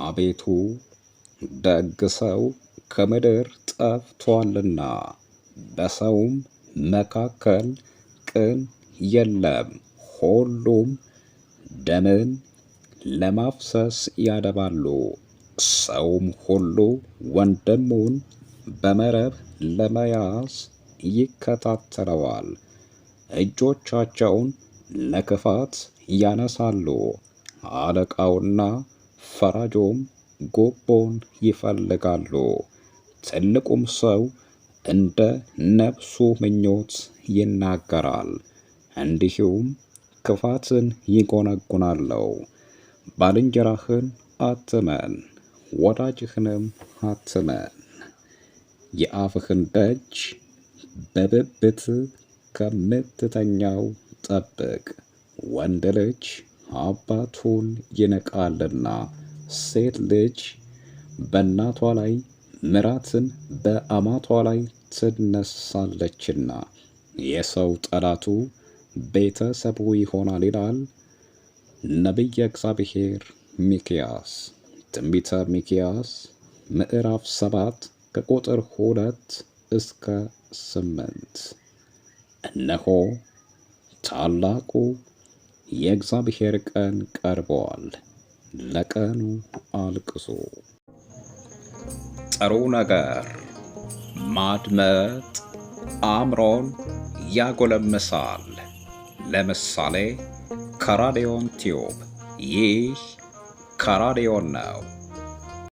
አቤቱ ደግ ሰው ከምድር ጠፍቶአልና በሰውም መካከል ቅን የለም። ሁሉም ደምን ለማፍሰስ ያደባሉ። ሰውም ሁሉ ወንድሙን በመረብ ለመያዝ ይከታተለዋል። እጆቻቸውን ለክፋት ያነሳሉ። አለቃውና ፈራጆም ጉቦን ይፈልጋሉ። ትልቁም ሰው እንደ ነፍሱ ምኞት ይናገራል፣ እንዲሁም ክፋትን ይጎነጉናለው። ባልንጀራህን አትመን፣ ወዳጅህንም አትመን። የአፍህን ደጅ በብብት ከምትተኛው ጠብቅ። ወንድ ልጅ አባቱን ይንቃልና ሴት ልጅ በእናቷ ላይ ምራትም በአማቷ ላይ ትነሳለችና የሰው ጠላቱ ቤተሰቡ ይሆናል ይላል ነቢየ እግዚአብሔር ሚክያስ። ትንቢተ ሚክያስ ምዕራፍ 7 ከቁጥር 2 እስከ 8። እነሆ ታላቁ የእግዚአብሔር ቀን ቀርበዋል፣ ለቀኑ አልቅሱ። ጥሩ ነገር ማድመጥ አእምሮን ያጎለምሳል። ለምሳሌ ከራዲዮን ቲዩብ። ይህ ከራዲዮን ነው።